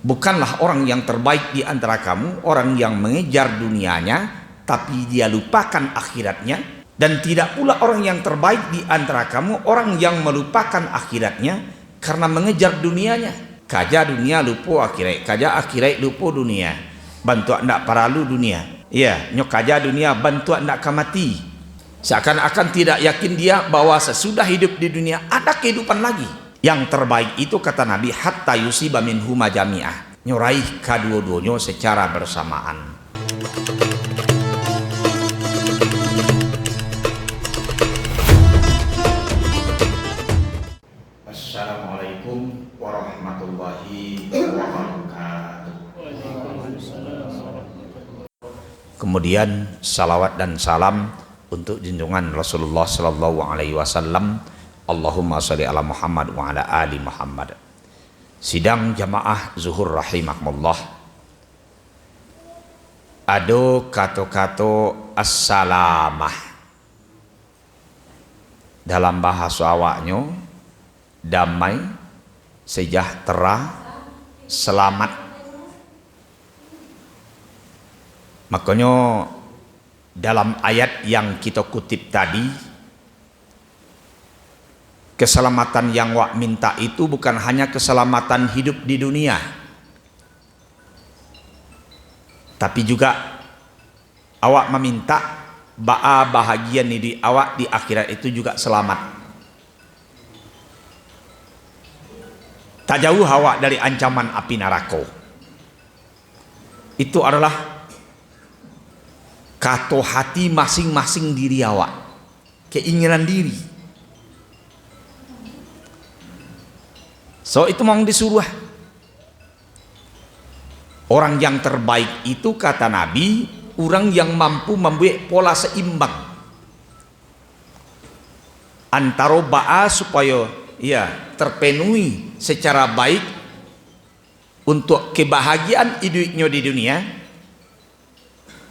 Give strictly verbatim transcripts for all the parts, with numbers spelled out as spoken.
Bukanlah orang yang terbaik di antara kamu orang yang mengejar dunianya, tapi dia lupakan akhiratnya, dan tidak pula orang yang terbaik di antara kamu orang yang melupakan akhiratnya karena mengejar dunianya. Kaja dunia, lupo akhirat, kaja akhirat, lupo dunia. Bantuak ndak paralu dunia. Iya, nyo kaja dunia, bantuak ndak ka mati. Seakan-akan tidak yakin dia bahwa sesudah hidup di dunia ada kehidupan lagi. Yang terbaik itu, kata Nabi, "Hatta yusiba minhuma jami'ah." Nyo raih kaduo-duonyo secara bersamaan. Assalamualaikum warahmatullahi wabarakatuh. Kemudian, salawat dan salam untuk junjungan Rasulullah sallallahu alaihi wasallam. Allahumma shalli ala Muhammad wa ala ali Muhammad. Sidang jamaah zuhur rahimakumullah. Ado kato-kato assalamah. Dalam bahaso awaknyo, damai, sejahtera, selamat. Makonyo, dalam ayat yang kito kutip tadi, keselamatan yang awak minta itu bukan hanya keselamatan hidup di dunia, tapi juga awak maminta baa bahagian iduik awak di akhirat itu juga selamat. Tajauah awak dari ancaman api narako. Itu adalah kato hati masing-masing diri awak, keinginan diri. So, itu memang disuruah. Orang yang terbaik itu, kata Nabi, urang yang mampu mambuek pola seimbang antaro baa supayo, ya, terpenuhi secara baik untuak kebahagiaan iduiknyo di dunia,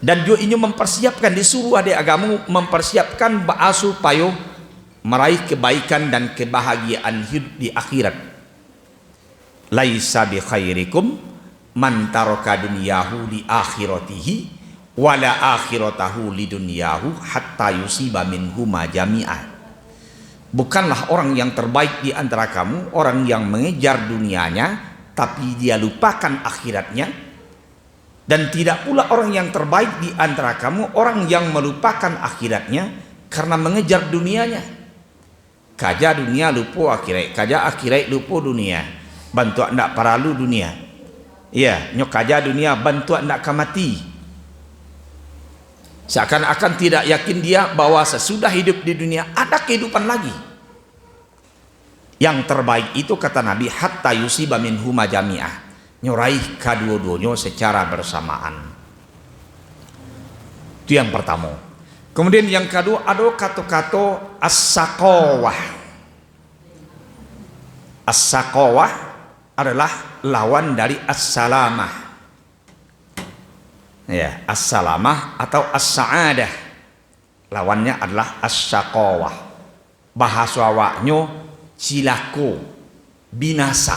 dan juo inyo mempersiapkan, disuruah dek agamo mempersiapkan baa supayo maraih kebaikan dan kebahagiaan hidup di akhirat. "Laisa bi khairikum man taraka dunyahu li akhiratihi, wala akhiratahu li dunyahu, hatta yusiba minhuma jami'ah." Bukanlah orang yang terbaik di antara kamu orang yang mengejar dunianya, tapi dia lupakan akhiratnya, dan tidak pula orang yang terbaik di antara kamu orang yang melupakan akhiratnya karena mengejar dunianya. Kaja dunia, lupo akhirat, kaja akhirat, lupo dunia. Bantuak ndak paralu dunia. Iya, nyo kaja dunia, bantuak ndak ka mati. Seakan-akan tidak yakin dia bahwa sesudah hidup di dunia ada kehidupan lagi. Yang terbaik itu, kata Nabi, "Hatta yusiba minhuma jami'ah." Nyo raih kaduo-duonyo secara bersamaan. Itu yang pertamo. Kemudian yang kaduo, ado kato-kato as-saqawah. As-saqawah adalah lawan dari as-salamah. Ya, as-salamah atau as-sa'adah. Lawannya adalah as-saqawah. Bahaso awaknyo, cilako, binasa,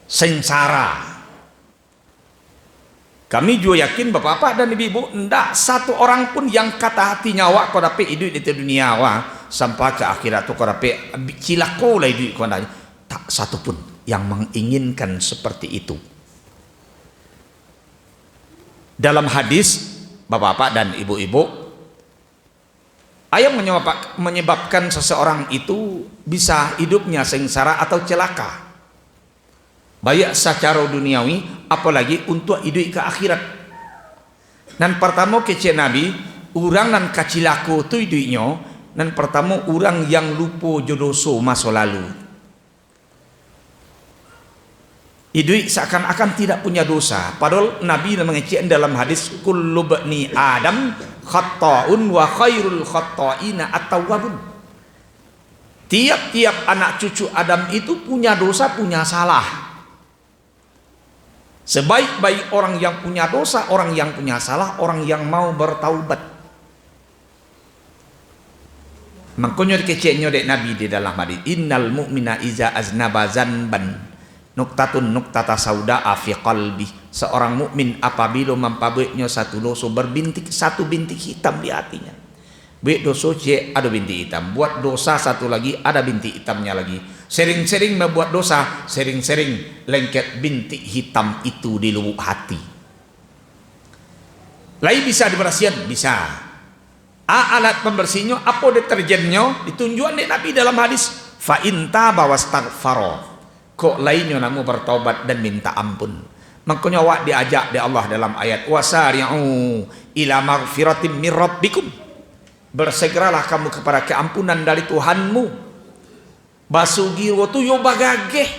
sengsara. Kami juo yakin, bapak-bapak dan ibu-ibu, ndak satu orang pun yang kata hatinyo awak ko dapek iduik di dunia awak, sampai ka akhirat tu ko dapek cilako lah iduik ko, ndak. Tak satu pun yang menginginkan seperti itu. Dalam hadis, bapak-bapak dan ibu-ibu, yang menyebab-, menyebabkan seseorang itu bisa hidupnya sengsara atau celaka, baik sacaro duniawi, apalagi untuak iduik ka akhirat. Nan partamo kecek Nabi, urang nan ka cilako tu iduiknyo, nan partamo urang yang lupo jo doso maso lalu. Iduik seakan-akan tidak punya dosa. Padahal Nabi mangecek dalam hadis, "Kullu bani Adam khatta'un wa khairul khatta'ina at-tawwabun." Tiap-tiap anak cucu Adam itu punya dosa, punya salah. Sebaik-baik orang yang punya dosa, orang yang punya salah, orang yang mau bertaubat. Mangkonyo dikeceknyo dek Nabi di dalam hadis, "Innal mu'mina iza aznaba zanban, Nuktatun nuktata sauda'a fi qalbi. Seorang mukmin apabila mampabueknyo satu doso, berbintik satu bintik hitam di hatinya. Buek doso ciek, ado bintik hitam. Buat dosa satu lagi, ada bintik hitamnya lagi. Sering-sering membuat dosa, sering-sering lengket bintik hitam itu di lubuk hati. Lai bisa dibarasian? Bisa. A, alat pembersihnyo, apo deterjennyo? Ditunjuakan dek Nabi dalam hadis, "Fa in taba wastaghfaro." Kok lainyo namu bertaubat dan minta ampun. Mangkonyo awak diajak dek Allah dalam ayat, "Wasari'u ila maghfiratim mir rabbikum." Bersegeralah kamu kepada keampunan dari Tuhanmu. Basugiro tu yo bagageh.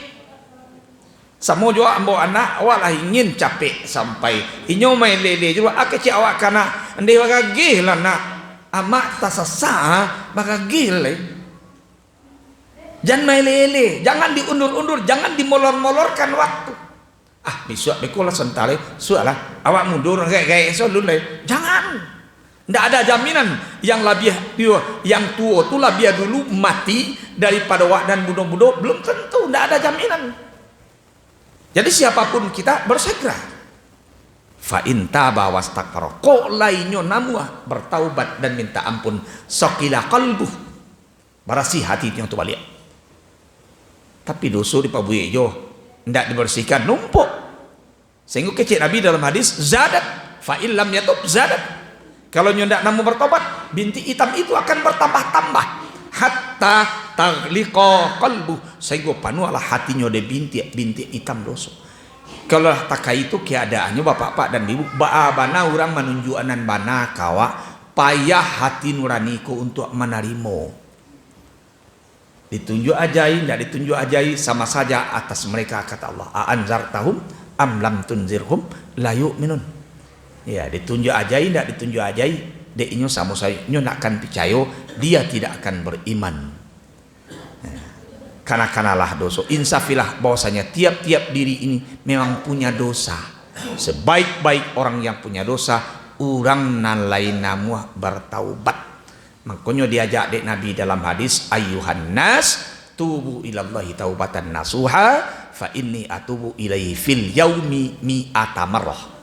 Samo juo ambo anak, awak lah ingin capek sampai. Inyo main lele juo, ah, kecek awak ka anak, "Ndeh bagageh lah, Nak. Amak tasasa, ah, bagageh lai." Jan main lele, jangan diundur-undur, jangan dimolor-molorkan waktu. Ah, bisuak beko lah santa lai. Suaklah. Awak mundur, gaek-gaek so alun lai. Jangan. Ndak ada jaminan yang labiah tuo, yang tuo tu labiah dulu mati daripado awak nan mudo-mudo, belum tentu, ndak ada jaminan. Jadi siapapun kita bersegera. Fa in taba wastaghfara. Kok lainyo namuah bertaubat dan minta ampun, saqila qalbuh. Barasiah hatinyo tu baliak. Tapi doso dipabuek jo, ndak dibarasiahkan, numpuk. Sahinggo kecek Nabi dalam hadis, "Zadat, fa in lam yatub zadat." Kalau nyo ndak namuah bertobat, bintik hitam itu akan bertambah-tambah. Hatta taghliqa qalbuh, sahinggo panuahlah hatinyo dek bintik-bintik hitam doso. Kalau lah takah itu keadaannyo, bapak-bapak dan ibu, baa bana urang manunjuak nan bana ka awak, payah hati nurani ko untuak manarimo. Ditunjuak ajai, indak ditunjuak ajai, sama saja atas mereka, kata Allah. "A anzartahum am lam tunzirhum la yu'minun." Ya, ditunjuak ajai, indak ditunjuak ajai, dek inyo samo sajo, inyo ndak akan picayo, dia tidak akan beriman. Ya. Kana-kanalah doso, insafilah bahwasanya tiap-tiap diri ini memang punya dosa. Sebaik-baik orang yang punya dosa, urang nan lai namuah bertaubat. Mangkonyo diajak dek Nabi dalam hadis, "Ayyuhan nas, tubu ilallahi taubatan nasuha, fa inni atubu ilaihi fil yaumi mi'ata marrah."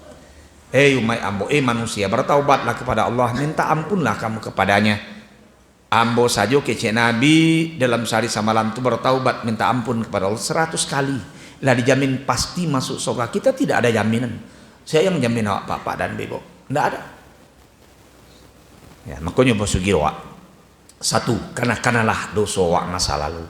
Hei umaik ambo, eh manusia, bertaubatlah kepada Allah, minta ampunlah kamu kepadanya. Ambo sajo kecek Nabi dalam sahari samalam tu bertaubat, minta ampun kepada Allah seratus kali. Lah dijamin pasti masuk surga. Kita tidak ada jaminan. Sia yang jamin awak, bapak dan ibu? Ndak ada. Ya, makonyo basugiro awak. Satu, kana-kanalah doso awak masa lalu.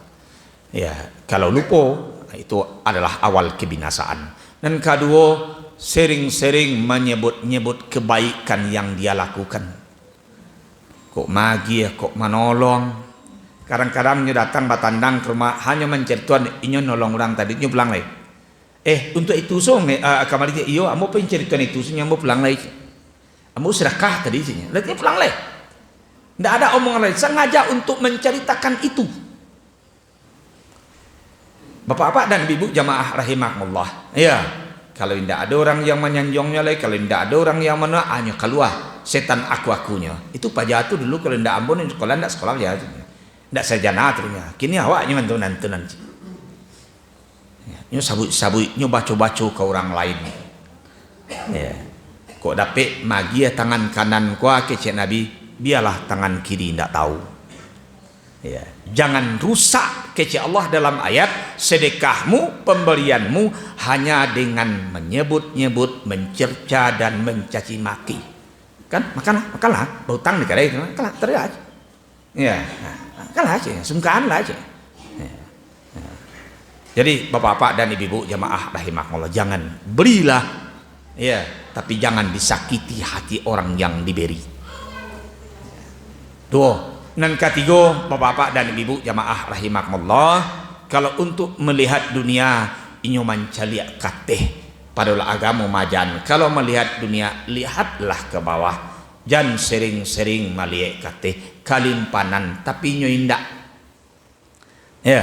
Ya, kalau lupo, itu adalah awal kebinasaan. Nan kaduo, sering-sering manyebut-nyebut kebaikan yang dia lakukan. Kok magiah, kok manolong. Kadang-kadang nyo datang batandang ka rumah, hanyo mancaritoan inyo nolong urang tadi, nyo pulang lai. "Eh, untuak itu so, nge-, ah, kamari?" "Iyo, ambo pai caritoan itu so, nyo ambo pulang lai." Ambo sadakah tadi, ceknyo. Lah, inyo pulang lai. Ndak ada omongan lain. Sangaja untuk menceritakan itu. Bapak-bapak dan ibu jamaah rahimakumullah. Ya. Kalau indak ada orang yang manyanjongnyo lai, kalau indak ada orang yang mana, hanyo kalua setan aku-akunyo. Itu paja tu dulu kalau indak ambo ni sekolah, indak sekolah paja tu. Indak sarjana tu nyo. Kini awak nyo mantu-nantu nanti. Ya, nyo sabuik-sabuik, nyo baco-baco ka urang lain. Ya. Kok dapek magiah tangan kanan ko, kecek Nabi, bialah tangan kiri indak tahu. Ya. Jangan rusak, kecek Allah dalam ayat, sedekahmu, pemberianmu hanya dengan menyebut-nyebut, mencerca dan mencaci maki. Kan? Makanlah, makanlah. Bautang di kadai tu, makanlah, terus aja. Ya, nah, kan lah cek, sungkaan lah cek. Ya, ya. Jadi, bapak-bapak dan ibu-ibu jamaah rahimakumullah, jangan berilah, ya, tapi jangan disakiti hati orang yang diberi. Duo, nan katigo, bapak-bapak dan ibu-ibu jamaah rahimakumullah, kalau untuk melihat dunia, inyo mancaliak kateh, padolah agamo majan. Kalau melihat dunia, lihatlah ke bawah. Jan sering-sering maliek kateh, kalimpanan, tapi nyo indak. Ya.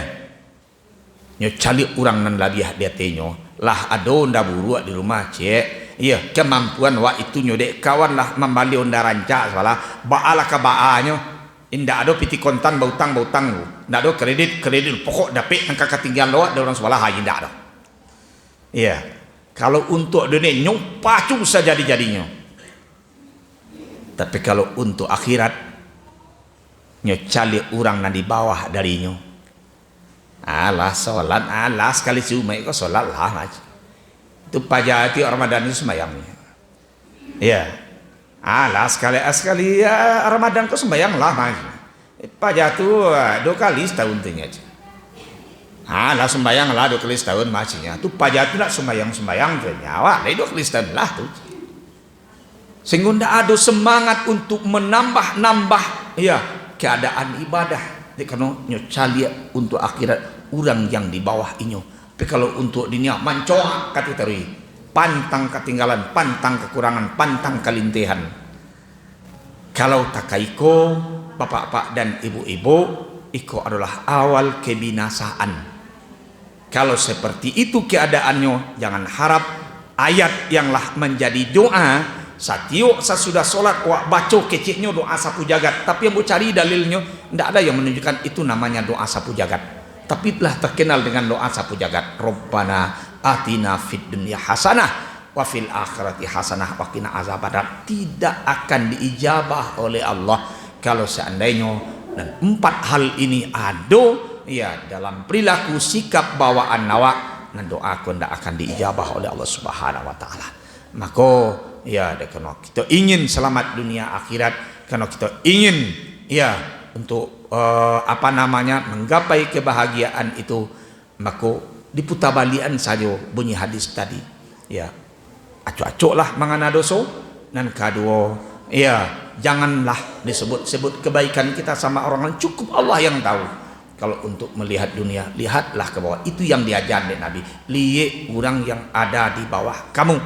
Nyo caliak urang nan labiah di atenyo. Lah ado onda buruak di rumah, cek. Iya, kamampuan wak itu nyo dek kawan lah mambali onda rancak sabalah. Baalah ka baanyo. Indak ado pitih kontan bautang-bautang tu. Indak ado kredit, kredit. Pokok dapek nan ka katinggalan wak dari urang sabalah, ha, indak ado. Iya. Kalau untuak dunia, nyo pacu sajadi-jadinyo. Tapi kalau untuak akhirat, nyo caliak urang nan di bawah darinyo. Alah, solat, alah, sakali saumaik ko solat lah, Mas. Tu paja tu Ramadan tu sumbayang. Iya. Alah, sakali, sakali, ya, Ramadan ko sumbayang lah, Mas. Paja tu, ah, duo kali satahun tu nyo. Alah, sumbayang lah duo kali satahun, Mas, nyo. Tu paja tu nak sumbayang-sumbayang tu nyo. Awak lai duo kali satahun lah tu. Sahinggo ndak ado semangat untuk menambah-nambah, ya, keadaan ibadah. Dek karano nyo caliak untuak akhirat urang yang di bawah inyo. Tapi kalau untuak dunia, mancoak ka taruih, pantang katinggalan, pantang kakurangan, pantang kalintehan. Kalau takaiko, bapak-bapak dan ibu-ibu, iko adolah awal kebinasaan. Kalau seperti itu keadaannyo, jangan harap ayat yang lah manjadi doa, satiok sasudah solat awak baco keceknyo doa sapu jagat, tapi ambo cari dalilnyo, ndak ada yang manunjukkan itu namanya doa sapu jagat. Tapi lah terkenal dengan doa sapu jagat, "Rabbana atina fid dunya hasanah, wa fil akhirati hasanah, wa qina azabannar." Tidak akan diijabah oleh Allah kalau seandainyo nan empat hal ini ado, ya, dalam perilaku, sikap, bawaan awak, nan doa ko ndak akan diijabah oleh Allah Subhanahu wa Taala. Mako, ya, dek karano kito ingin selamat dunia akhirat, karano kito ingin, ya, untuk, eh, apa namanya, menggapai kebahagiaan itu, mako, diputabaliakan sajo bunyi hadis tadi. Ya, acok-acoklah mangana doso. Nan kaduo, ya, janganlah disebut-sebut kebaikan kita sama orang lain. Cukup Allah yang tahu. Kalau untuk melihat dunia, lihatlah ke bawah. Itu yang diajar dek Nabi. Liek urang yang ada di bawah kamu.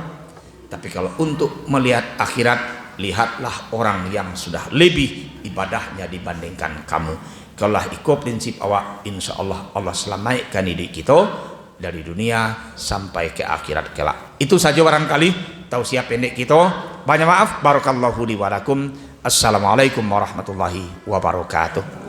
Tapi kalau untuk melihat akhirat, lihatlah orang yang sudah lebih ibadahnya dibandingkan kamu. Kalau lah iko prinsip awak, insya Allah, Allah selamaikkan iduik kito dari dunia sampai ke akhirat kelak. Itu sajo barangkali tausiah pendek kito. Banyak maaf. Barakallahu li wa lakum. Assalamualaikum warahmatullahi wabarakatuh.